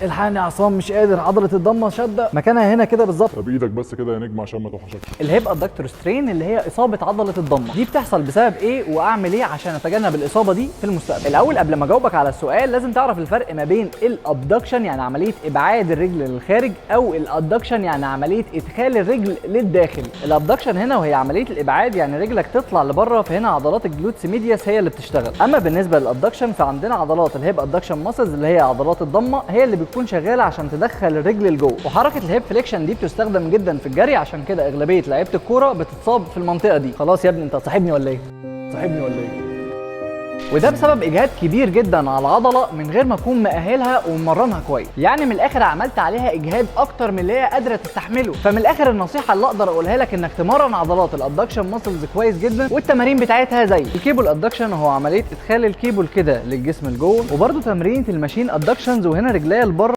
الحقني يا عصام، مش قادر، عضلة الضمة شاده مكانها هنا كده بالظبط. طب ايدك بس كده يا نجم عشان ما توحشكش. ال hip adductor strain اللي هي اصابه عضلة الضمة دي بتحصل بسبب ايه، واعمل ايه عشان اتجنب الاصابة دي في المستقبل؟ الاول قبل ما اجاوبك على السؤال لازم تعرف الفرق ما بين ال abduction يعني عملية ابعاد الرجل للخارج، او ال adduction يعني عملية ادخال الرجل للداخل. ال abduction هنا وهي عملية الابعاد، يعني رجلك تطلع لبره، فهنا عضلات ال gluteus medius هي اللي بتشتغل. اما بالنسبة لل adduction فعندنا عضلات ال hip adduction muscles اللي هي عضلات الضمة هي اللي بتكون شغالة عشان تدخل الرجل لجوه. وحركه ال hip flexion دي بتستخدم جدا في الجري، عشان كده اغلبية لعيبة الكورة بتتصاب في المنطقة دي. خلاص يا ابني، انت صاحبني ولا ايه؟ صاحبني ولا ايه؟ وده بسبب اجهاد كبير جدا على العضلة من غير ما اكون مأهلها وممرنها كويس. يعني من الاخر عملت عليها اجهاد اكتر من اللي هي قادرة تستحمله. فمن الاخر النصيحة اللي اقدر اقولها لك انك تمرن عضلات ال adduction muscles كويس جدا، والتمارين بتاعتها زي ال cable adduction وهو عملية ادخال الكيبل كده للجسم لجوه، وبرده تمرينه ال machine adductions وهنا رجليا لبره.